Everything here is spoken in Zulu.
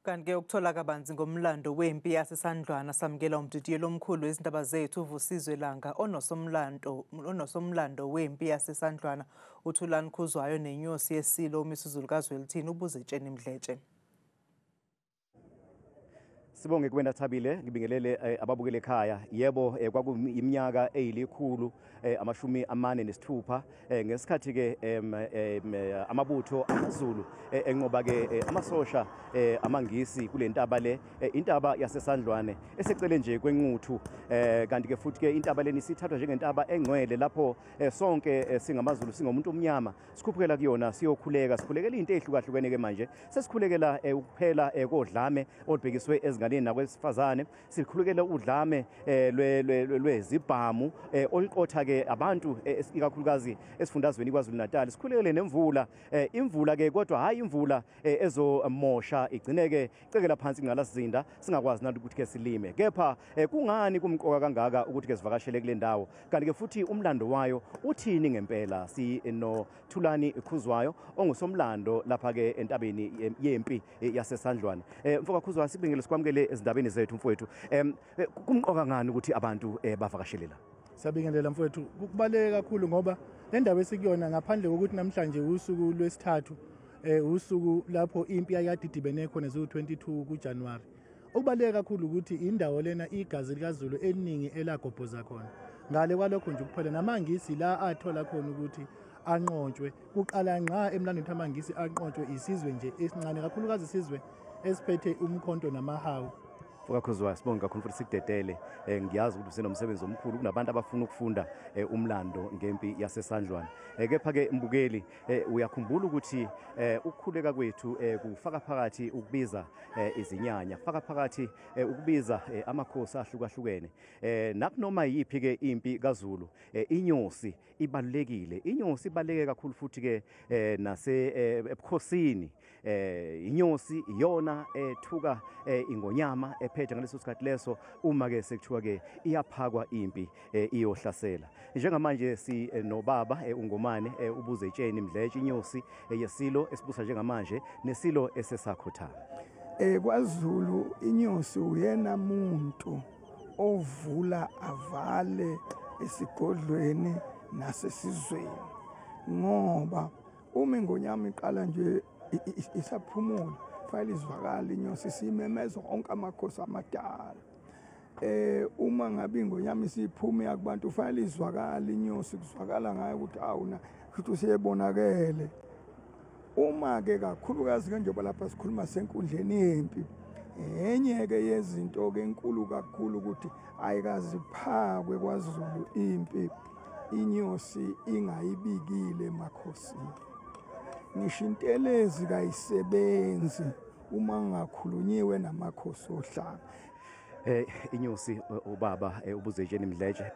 Kanti-ke ukuthola kabanzi ngomlando wempi yaseSandlwana samukela umdidiyeli omkhulu wezindaba zethu uVusizwe Langa onosomlando wempi yaseSandlwana uThulani Khuzwayo nenyosi yesilo uMisuzulu kaZwelithini uBuzetsheni Mdletshe. Sibonge kuwena Thabile, ngibingelele ababukele ekhaya. Yebo, kwakuyiminyaka eyilikhulu 46 ngesikhathi ke amabutho amaZulu enqoba ke amasosha amaNgisi kule ntaba le, intaba yaseSandlwane esecele nje kweNquthu. Kanti ke futhi ke intaba leni sithathwa njengentaba engcwele lapho sonke singamaZulu singomuntu omnyama sikhuphukela kuyona siyokhuleka, sikhulekela into ehlukahlukene ke manje sesikhulekela ukuphela kodlame olubhekiswe ezinganeni nakwesifazane, sikhulekela udlame lwezibhamu oluqotha ke abantu ikakhulukazi esifundazweni KwaZulu Natal, sikhulekele nemvula, imvula ke kodwa hayi imvula ezomosha igcineke icekela phansi ingqalasizinda singakwazi nathi ukuthi ke silime. Kepha kungani kumqoka kangaka ukuthi ke sivakashele kule ndawo, kanti ke futhi umlando wayo uthini ngempela? Sino Thulani Khuzwayo ongusomlando lapha ke entabeni yempi yaseSandlwane. Mfoka Khuzwayo, sibingele sikwamukele ezindabeni zethu mfowethu. Kumqoka ngani ukuthi abantu bavakashele la? Siyabingelela mfowethu. Kubaluleke kakhulu ngoba le ndawo esikuyona, ngaphandle kokuthi namhlanje usuku lwesithathu, usuku lapho impi yayikade idibene khona ziwu-22 kuJanuwari. Okubaluleke kakhulu ukuthi indawo lena igazi likaZulu eliningi elagobhoza khona. Ngale kwalokho nje kuphela namaNgisi la athola khona ukuthi anqontshwe kuqala ngqa emlandweni ukuthi amaNgisi anqontshwe isizwe nje esincane, kakhulukazi isizwe esiphethe umkhonto namahawu. Mfoka Khuzwayo, sibonge kakhulu futhi sikudedele. Ngiyazi ukuthi usenomsebenzi omkhulu, kunabantu abafuna ukufunda umlando ngempi yaseSandlwane. Kepha ke mbukeli, uyakhumbula ukuthi ukukhuleka kwethu kufaka phakathi ukubiza izinyanya, kufaka phakathi ukubiza amakhosi ahlukahlukene. Nakunoma yiphi ke impi kaZulu, inyosi ibalulekile. Inyosi ibaluleke kakhulu futhi ke nase ebukhosini. Inyosi iyona ethuka ingonyama ephethe ngaleso sikhathi leso uma ke sekuthiwa ke iyaphakwa impi iyohlasela. Njengamanje si nobaba uNgomane uBuzetsheni Mdletshe, inyosi yesilo esibusa njengamanje nesilo esesakhothama. KwaZulu inyosi uyena muntu ovula avale esigodlweni nasesizweni, ngoba uma ingonyama iqala nje isaphumula fanele izwakala inyosi simemeza onke amakhosi amadala. Uma ngabe ingonyama isiphuma yakubantu fanele izwakala inyosi, kuzwakala ngayo ukuthi awuna futhi useyebonakele. Uma ke kakhulukazi ke njengoba lapha sikhuluma senkundleni yempi, enye ke yezinto ke enkulu kakhulu ukuthi ayikaziphakwe KwaZulu impi inyosi ingayibikile emakhosini. Ngisho intelezi kayisebenzi uma kungakhulunyiwe namakhosi ohlanga. Inyosi ubaba uBuzetsheni Mdletshe.